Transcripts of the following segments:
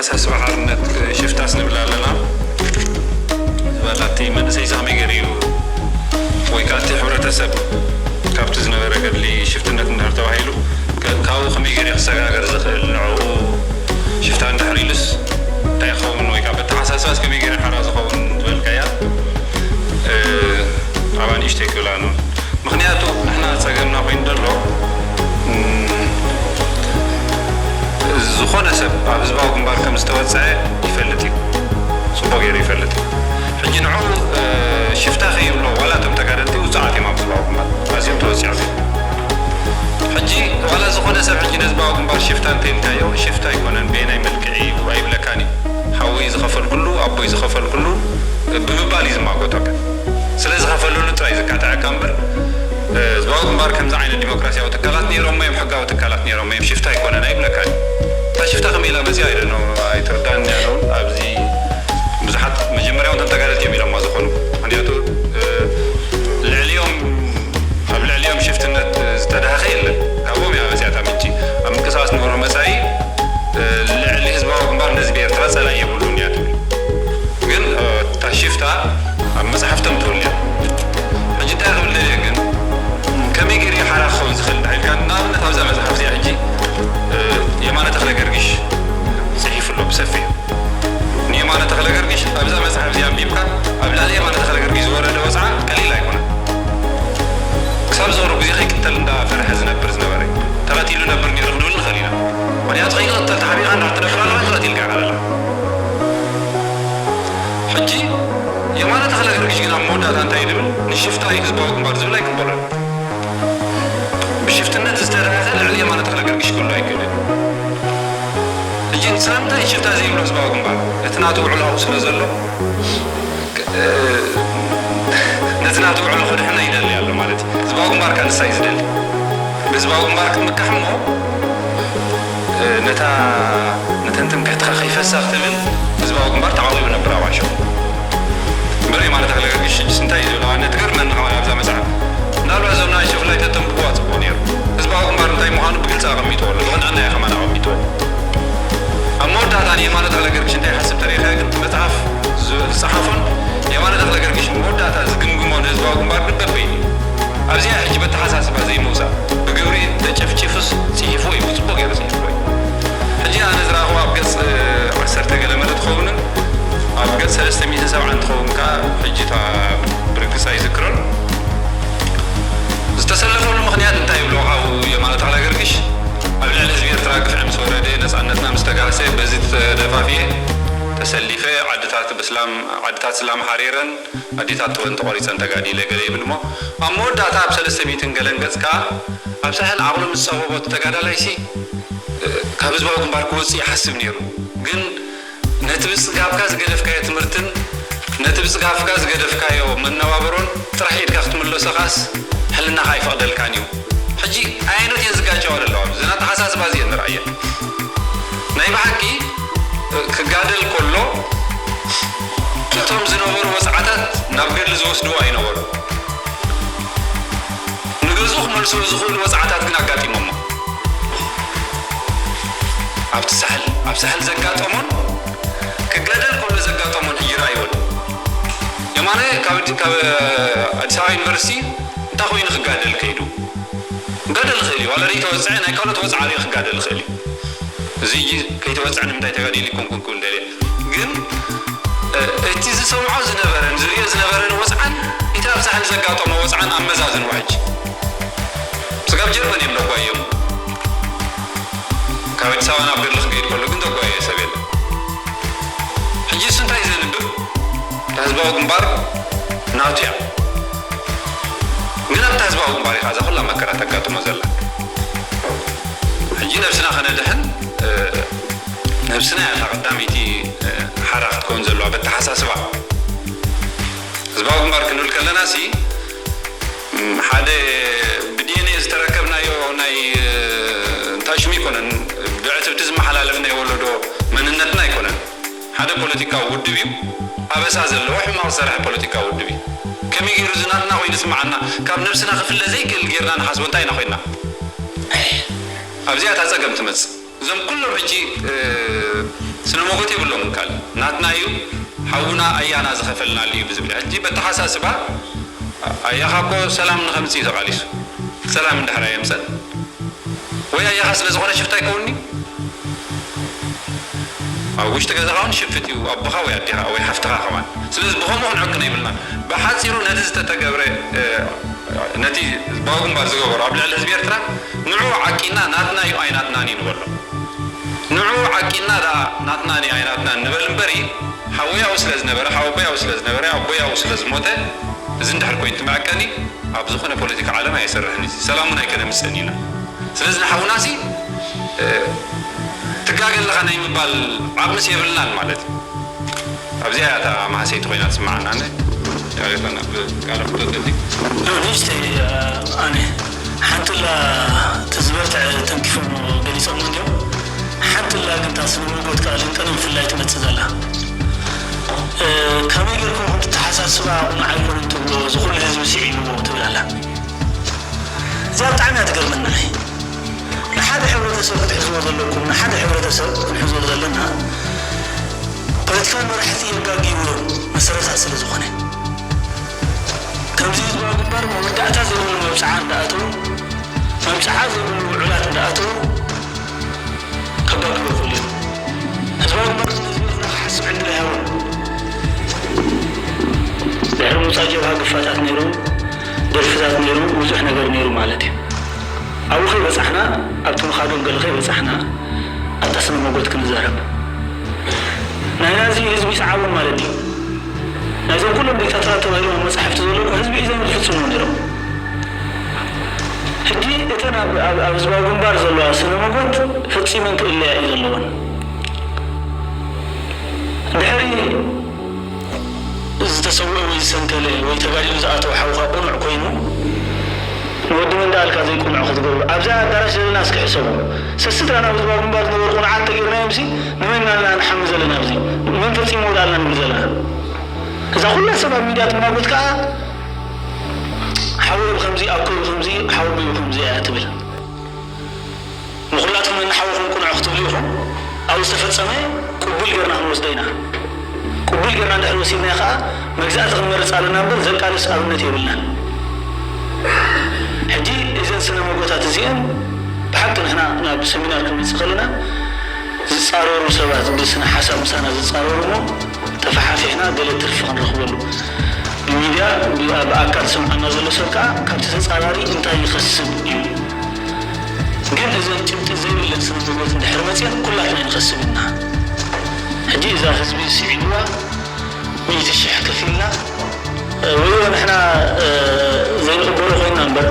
ኣሳስባ ሓርነት ሽፍታስ ንብል ኣለና ዝበላ እቲ መንእሰይ ከመይ ገይሩ እዩ ወይ ከዓ እቲ ሕብረተሰብ ካብቲ ዝነበረ ገድሊ ሽፍትነት እንድሕር ተባሂሉ ከ- ካብኡ ከመይ ገይሩ ክሰጋገር ዝኽእል ንዕኡ ሽፍታ እንድሕር ኢሉስ እንታይ ይኸውን ወይ ከዓ በተሓሳስባስ ከመይ ገይሩ ሓራ ዝኸውን ዝበልካያ ኣባ ንእሽተይ ክብላ ነው። ምኽንያቱ ንሕና ጸገምና ኮይኑ ዘሎ ዝኾነ ሰብ ኣብ ህዝባዊ ግንባር ከም ዝተወፀዐ ይፈልጥ እዩ፣ ፅቡቅ ገይሩ ይፈልጥ እዩ። ሕጂ ንዑ ሽፍታ ከይብሎ ዋላ እቶም ተጋደልቲ ውፁዓት እዮም ኣብ ህዝባዊ ግንባር ኣዝዮም ተወፂዖም እዮም። ሕጂ ዋላ ዝኾነ ሰብ ሕጂ ንህዝባዊ ግንባር ሽፍታ እንተይልካዮ ሽፍታ ኣይኮነን፣ በየናይ መልክዕ እዩ ኣይብለካን እዩ። ሓወይ ዝኸፈልኩሉ ኣቦይ ዝኸፈልኩሉ ብምባል እዩ ዝማጎተካ። ስለ ዝኸፈለሉ ጥራይ ዝካትዐካ እምበር ህዝባዊ ግንባር ከምዚ ዓይነት ዲሞክራሲያዊ ትካላት ነይሮሞ እዮም፣ ሕጋዊ ትካላት ነይሮሞ እዮም፣ ሽፍታ ኣይኮነን ኣይብለካን። እታ ሽፍታ ከመይ ኢላ መፅያ ኣይደኖ ኣይተረዳን ያለውን ኣብዚ ብዙሓት መጀመርያውን ተጋደልቲ እዮም ኢሎማ ዝኾኑ ምክንያቱ ልዕሊኦም ኣብ ልዕሊኦም ሽፍትነት ዝተዳሃኸ የለን። ካብኦም እያ መፅያ እታ ምንጪ። ኣብ ምንቅስቃስ ንብሩ መፃኢ ልዕሊ ህዝባዊ ግንባር ነዚ ብኤርትራ ፀላኢ የብሉን እያ ትብል። ግን እታ ሽፍታ ኣብ መፅሓፍቶም ትውልያ። ሕጂ እንታይ ክብል ደልየ ግን ከመይ ገይሩ ሓራ ክኸውን ዝኽእል እንታይ ኢልካ ንኣብነት ኣብዛ መፅሓፍ እዚኣ ሕጂ የማነ ተኽለ ገርግሽ ፅሒፉ ኣሎ ብሰፊሕ። ንየማነ ተኽለ ገርግሽ ኣብዛ መፅሓፍ እዚኣ ኣንቢብካ ኣብ ልዕሊ የማነ ተኽለ ገርግሽ ዝወረደ ወፅዓ ቀሊል ኣይኮነን። ክሳብ ዝቕርብ ግዜ ከይቅተል እንዳፈርሐ ዝነብር ዝነበረ እዩ። ተቐቲሉ ነብር ነይሩ ክንብል ንኽእል ኢና። ምኽንያቱ ከይቅተል ተሓቢእካ እንዳትነብር ኣለኻ ተቐቲልካ ኢኻ ዘለኻ። ሕጂ የማነ ተኽለ ገርግሽ ግን ኣብ መወዳእታ እንታይ እዩ ዝብል ንሽፍታ እዩ ህዝባዊ ግንባር ዝብል ኣይቅበሎን። ብሽፍትነት ዝተዳኸ ልዕሊ የማነ ተኽለ ገርግሽ ክህሉ ኣይክእልን። ሕጂ ስለምንታይ ሽፍታ ዘይብሎ ህዝባዊ ግንባር እቲ ናቱ ውዕሎ ኣብኡ ስለ ዘሎ ነቲ ናቱ ውዕሎ ከድሕኖ ይደሊ ኣሎ ማለት እዩ። ህዝባዊ ግንባር ከኣ ንሳ እዩ ዝደሊ። ብህዝባዊ ግንባር ክትምካሕ እሞ ነታ ነተን ትምክሕትኻ ከይፈሳ ክትብል ህዝባዊ ግንባር ተዓዊቡ ነብር ኣብ ዓሸኹ። እምበር የማነ ተኽለ ገርግሽ ሕጅስ እንታይ እዩ ዝብል ኣነ ትገርመኒ ከማን ኣብዛ መጽሓፍ። ምናልባት እዞም ንኣሽቱ ብፍላይ ተተንብብዋ ጽቡቕ ነይሩ። ህዝባዊ ግንባር እንታይ ምዃኑ ብግልጺ ኣቐሚጥዎ ኣሎ። ብቕንዕና እዩ ከማን ኣቐሚጥዎ። ኣብ መወዳእታ ንየማነ ተኽለ ገርግሽ እንታይ ይሓስብ ተሪኢኻዮ ግን እቲ መጽሓፍ ዝጸሓፎን የማነ ተኽለ ገርግሽ መወዳእታ ዝግምግሞ ንህዝባዊ ግንባር ግን በበይኑ እዩ። ኣብዚኣ ሕጂ በተሓሳስባ ዘይምውጻእ ብግብሪ ተጨፍጪፉስ ጽሒፍዎ እዩ ጽቡቕ ገይሩ ጽሒፍዎ እዩ። ሕጂ ኣነ ዝረኣኽዎ ኣብ ገጽ ዓሰርተ ገለ መለ ትኸውንን ኣብ ገጽ ሰለስተ ሚእትን ሰብዓን ትኸውን ከኣ ሕጂ እታ ብርግጽ ኣይዝክሮን። ዝተሰለፈሉ ምኽንያት እንታይ ይብሎ ካብኡ የማነ ተኽለ ገርግሽ ኣብ ልዕሊ ህዝቢ ኤርትራ ግፍዒ ምስ ወረደ ነጻነትና ምስ ተጋህሰ በዚ ተደፋፊኤ ተሰሊፈ ዓድታት ብስላም ዓድታት ስላም ሓሪረን ኣዴታት ጥበን ተቖሪጸን ተጋዲለ ገለ ይብል እሞ ኣብ መወዳእታ ኣብ ሰለስተ ሚእትን ገለን ገጽ ከኣ ኣብ ሳሕል ዓቕሉ ምስ ጸበቦ እቲ ተጋዳላይሲ ካብ ህዝባዊ ግንባር ክወጽእ ይሓስብ ነይሩ ግን ነቲ ብጽጋብካ ዝገደፍካዮ ትምህርትን ነቲ ብጽጋብካ ዝገደፍካዮ መነባብሮን ጥራሕ ኢድካ ክትምለሶ ከኣስ ሕልናኻ ኣይፈቕደልካን እዩ። ሕጂ ኣየኖት እየን ዝጋጨዋ ዘለዋ? እዘን ኣተሓሳስባ እዚአን ንርኣየን። ናይ ብሓቂ ክጋደል ከሎ እቶም ዝነበሩ ወጽዓታት ናብ ገድሊ ዝወስድዎ ኣይነበሩ። ንገዝኡ ክመልስዎ ዝኽእሉ ወጽዓታት ግን ኣጋጢሞሞ። ኣብቲ ሳሕል ኣብ ሳሕል ዘጋጠሞን ክጋደል ከሎ ዘጋጠሞን ሕጂ ርኣይዎ። የማነ ካብ ኣዲስ ኣበባ ዩኒቨርሲቲ እንታይ ኮይኑ ክጋደል ከይዱ? ክጋደል ይኽእል እዩ። ዋላ ዘይተወፅዐ ናይ ካልኦት ወፅዓ ሪኡ ክጋደል ይኽእል እዩ። እዚ ሕጂ ከይተወፅዐ ንምንታይ ተጋዲሉ ይኮንኩን ክብል ደልየ። ግን እቲ ዝሰምዖ ዝነበረን ዝሪኦ ዝነበረን ወፅዓን እቲ ኣብ ሳሕል ዘጋጠሞ ወፅዓን ኣመዛዝንዎ ሕጂ። ስጋብ ጀርመን እዮም ደጓዮም። ካብ ኣዲስ ኣበባ ናብ ገድሊ ክገይድ ከሎ ግን ዘጓየየ ሰብ የለን። ሕጂ እሱ እንታይ ዘንብብ? እታ ህዝባዊ ግንባር ናቱ እያ። ግን ኣብታ ህዝባዊ ግንባር ኢኻ እዛ ኩላ መከራ ተጋጥሞ ዘላ። ሕጂ ነብስና ከነድሕን ነብስና እያ እታ ቀዳመይቲ ሓራ ክትከውን ዘለዋ በተሓሳስባ። ህዝባዊ ግንባር ክንብል ከለና ሲ ሓደ ብዲኤንኤ ዝተረከብናዮ ናይ እንታይ ሽሙ ኣይኮነን፣ ብዕትብቲ ዝመሓላለፍ ናይ ወለዶ መንነትና ኣይኮነን። ሓደ ፖለቲካዊ ውድብ እዩ፣ ኣበሳ ዘለዎ ሕማቕ ዝሰርሐ ፖለቲካዊ ውድብ እዩ። ከመይ ገይሩ እዚ ናትና ኮይኑ ዝስምዓና? ካብ ነብስና ክፍለ ዘይክእል ጌርና ንሓስቦ እንታይ ኢና ኮይንና? ኣብዚኣ እታ ጸገም ትመጽእ። እዞም ኩሎም ሕጂ እ፣ ስነ ሞጎት የብሎምን። ካልእ ናትና እዩ፣ ሓውና ኣያና ዝኸፈልናሉ እዩ ብዝብል። ሕጂ በተሓሳስባ ኣያኻ እኮ ሰላም ንኸምፅእ እዩ ተቓሊሱ። ሰላም እንድሕር ኣየምፀን ወይ ኣያኻ ስለ ዝኾነ ሽፍታ ኣይከውንኒ። ኣብ ውሽጢ ገዛኻ እውን ሽፍት እዩ ኣቦኻ ወይ ኣዴኻ ወይ ሓፍትኻ ከማን። ስለዚ ብኸምኡ ክንዕቅኖ ይብልና። ብሓፂሩ ነቲ ዝተተገብረ፣ ነቲ ህዝባዊ ግንባር ዝገበሮ ኣብ ልዕሊ ህዝቢ ኤርትራ ንዑ ዓቂና ናትና እዩ ኣይናትናን እዩ ንበሎ። ንዑ ዓቂና ደኣ ናትናን እዩ ኣይናትናን ንበል እምበሪ፣ ሓወይ ኣብኡ ስለ ዝነበረ፣ ሓወቦይ ኣብኡ ስለ ዝነበረ፣ ኣቦይ ኣብኡ ስለ ዝሞተ፣ እዚ እንድሕር ኮይኑ እቲ መዐቀኒ ኣብ ዝኾነ ፖለቲካ ዓለም ኣየሰርሕን እዩ። ሰላም እውን ኣይከነምፅእን ኢና። ስለዚ ንሓውናሲ ትጋገ ኣለኻ ናይ ምባል ዓቕምስ የብልናን ማለት እዩ። ኣብዚኣ እያ እታ መሃሰይቲ ኮይና ትስምዓና። ኣነ ያሬታ ናብ ቃለ ፍቶተቲ ንእሽተይ ኣነ ሓንትላ እቲ ዝበርትዐ ተንኪፎም ገሊፆም እንዲዮም። ሓንትላ ግን እታ ስነ መጎት ከዓ ልንጠነ ብፍላይ ትመፅእ ዘላ። ከመይ ጌርኩም ከምቲ ተሓሳስባ ቁኑዕ ኣይኮነን ትብሎ፣ እዚ ኩሉ ህዝቢ ስዒብዎ ትብል ኣላ። እዚኣ ብጣዕሚ እያ ትገርመና። ንሓደ ሕብረተሰብ ክትሕዝዎ ዘለኩም፣ ንሓደ ሕብረተሰብ ክንሕዞ ዘለና ፖለቲካዊ መራሕቲ የጋግይዎ መሰረታት ስለ ዝኾነ። ከምዚ ህዝባዊ ግንባር መወዳእታ ዘይብሉ መብፅዓ እንዳኣተዉ፣ መብፅዓ ዘይብሉ ውዕላት እንዳኣተዉ ከጋግዩ ይኽእሉ እዮም። ህዝባዊ ግንባር ነዚ ክሓስብ ዕድል ኣይሃቦን። ድሕሪ ምውፃእ ጀብሃ ግፋታት ነይሩ፣ ደርፍታት ነይሩ፣ ብዙሕ ነገር ነይሩ ማለት እዩ። ኣብኡ ከይበፃሕና፣ ኣብቲ ምኻዶም ገለ ከይበፃሕና፣ ኣብታ ስነ መጎት ክንዛረብ። ናይ ናዚ ህዝቢ ይስዓቦም ማለት ድዩ? ናይዞም ኩሎም ዲክታተራት ተባሂሎም ኣብ መፃሕፍቲ ዘለዉ ህዝቢ እዩ ዘም ዝፍፅሙ ነይሮም። ሕጂ እተን ኣብ ኣብ- ኣብ ህዝባዊ ግንባር ዘለዋ ስነ መጎት ፈፂመን ክእለያ እዩ ዘለወን። ድሕሪ ዝተሰውአ ወይ ዝሰንከለ ወይ ተጋዲሉ ዝኣተወ ሓውኻ ቅኑዕ ኮይኑ ንወዲ መን ደኣልካ ዘይቅኑዕ ክትገብሩ ኣብዛ ኣዳራሽ ዘለና እስኪ ሕሰቡ። ሰስድራ ናብ ህዝባዊ ግንባር ዝነበሩ ቅኑዓት ተገይርናዮም ሲ ንመን ኢና ንሓሚ ዘለና ኣብዚ መን ፈፂሞ ወዳልና ንብል ዘለና እዛ ኩላ ሰብ ኣብ ሚድያ ትማጎት ከዓ ሓወይ ብከምዚ ኣኮይ ብከምዚ ሓወቦይ ብከምዚ እያ ትብል። ንኹላትኩም ነንሓውኹም ቅኑዕ ክትብሉ ኢኹም። ኣብኡ ዝተፈጸመ ቅቡል ጌርና ክንወስዶ ኢና። ቅቡል ጌርና እንድሕር ወሲድናዮ ኸኣ መግዛእቲ ክንመርጽ ኣለና እምበር ዘቃልስ ኣብነት የብልናን። ሕጂ እዘን ስነ መጎታት እዚአን ብሓቂ ንሕና ናብ ሰሚናር ክንመጽእ ከለና ዝጻረሩ ሰባት ብስነ ሓሳብ ምሳና ዝጻረሩ እሞ ተፈሓፊሕና ገለ ትርፊ ክንረኽበሉ ብሚድያ ብኣካል ዝሰምዓና ዘሎ ሰብ ከዓ ካብቲ ተፃራሪ እንታይ ይኸስብ እዩ። ግን እዘን ጭብጢ ዘይብለን ስነ መጎት እንድሕር መፅየን ኩላትና ንኸስብ ኢና። ሕጂ እዛ ህዝቢ ስዒብዋ ሚእቲ ሽሕ ከፊልና ወዮ ንሕና ዘይንቕበሎ ኮይንና እምበር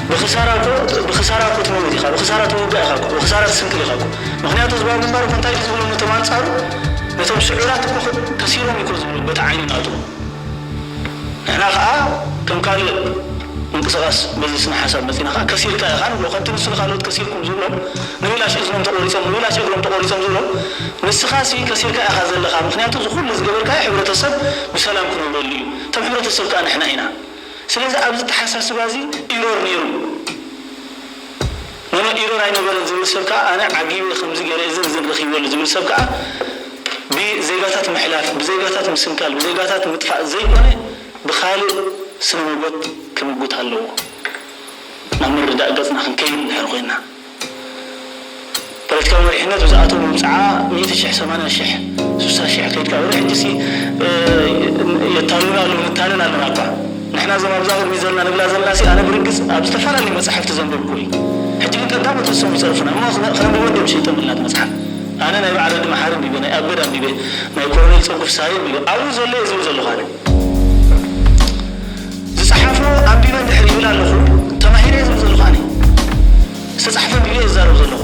ብኽሳራ እኮ ብኽሳራ እኮ ትመውት ኢኻ፣ ብኽሳራ ትውጋእ ኢኻ፣ ብኽሳራ ትስንክል ኢኻ። ምክንያቱ ህዝባዊ ግንባር እኮ እንታይ ዝብሉ ነቶም ኣንፃሩ ነቶም ስዑራት እኮ ከሲሮም እኮ ዝብሉ በቲ ዓይኒ ናቱ። ንሕና ከዓ ከም ካልእ ምንቅስቃስ በዚ ስነ ሓሳብ መፂና ከዓ ከሲርካ ኢኻ ንብሎ ከምቲ ንሱ ንካልኦት ከሲርኩም ዝብሎም ንብላሽ እዝኖም ተቆሪፆም ንብላሽ እግሮም ተቆሪፆም ዝብሎም ንስኻ ሲ ከሲርካ ኢኻ ዘለኻ ምክንያቱ እዚ ኩሉ ዝገበርካዮ ሕብረተሰብ ብሰላም ክነብረሉ እዩ እቶም ሕብረተሰብ ከዓ ንሕና ኢና ስለዚ ኣብዚ ተሓሳስባ እዚ ኢሮር ነይሩ ኖኖ ኢሮር ኣይነበረን ዝብል ሰብ ከዓ ኣነ ዓጊበ ከምዚ ገይረ እዝን እዝን ረኺበሉ ዝብል ሰብ ከዓ ብዜጋታት ምሕላፍ ብዜጋታት ምስንካል ብዜጋታት ምጥፋእ ዘይኮነ ብኻልእ ስነ መጎት ክምጉት ኣለዎ ናብ ምርዳእ ገፅና ክንከይድ እንድሕር ኮይና ፖለቲካዊ መሪሕነት ብዝኣተው መብፅዓ ሚእቲ ሽሕ ሰማንያ ሽሕ ስሳ ሽሕ ከይድካ ወደ ሕጂ ሲ የታሉና ኣለዉ ንታለል ኣለና እኳ ንሕና እዞም ኣብዛ ቅድሚ ዘለና ንብላ ዘለና ሲ ኣነ ብርግፅ ኣብ ዝተፈላለዩ መፅሓፍቲ ዘንበብኩ እዩ ሕጂ ግን ቀዳሞት ንሶም ይፀርፉና እሞ ክነንብቦ እንዲዮም ሸይጦም ኢልና መፅሓፍ ኣነ ናይ በዓል ወዲ መሓሪ ኣንቢበ ናይ ኣበድ ኣንቢበ ናይ ኮሎኔል ፀጉ ፍስሃየ ኣንቢበ ኣብኡ ዘሎ እየ ዝብል ዘለኹ ኣነ ዝፀሓፎ ኣንቢበ እንድሕር ይብል ኣለኹ ተማሂረ ዝብል ዘለኹ ኣነ ዝተፃሕፈ ኣንቢበ ዝዛረብ ዘለኹ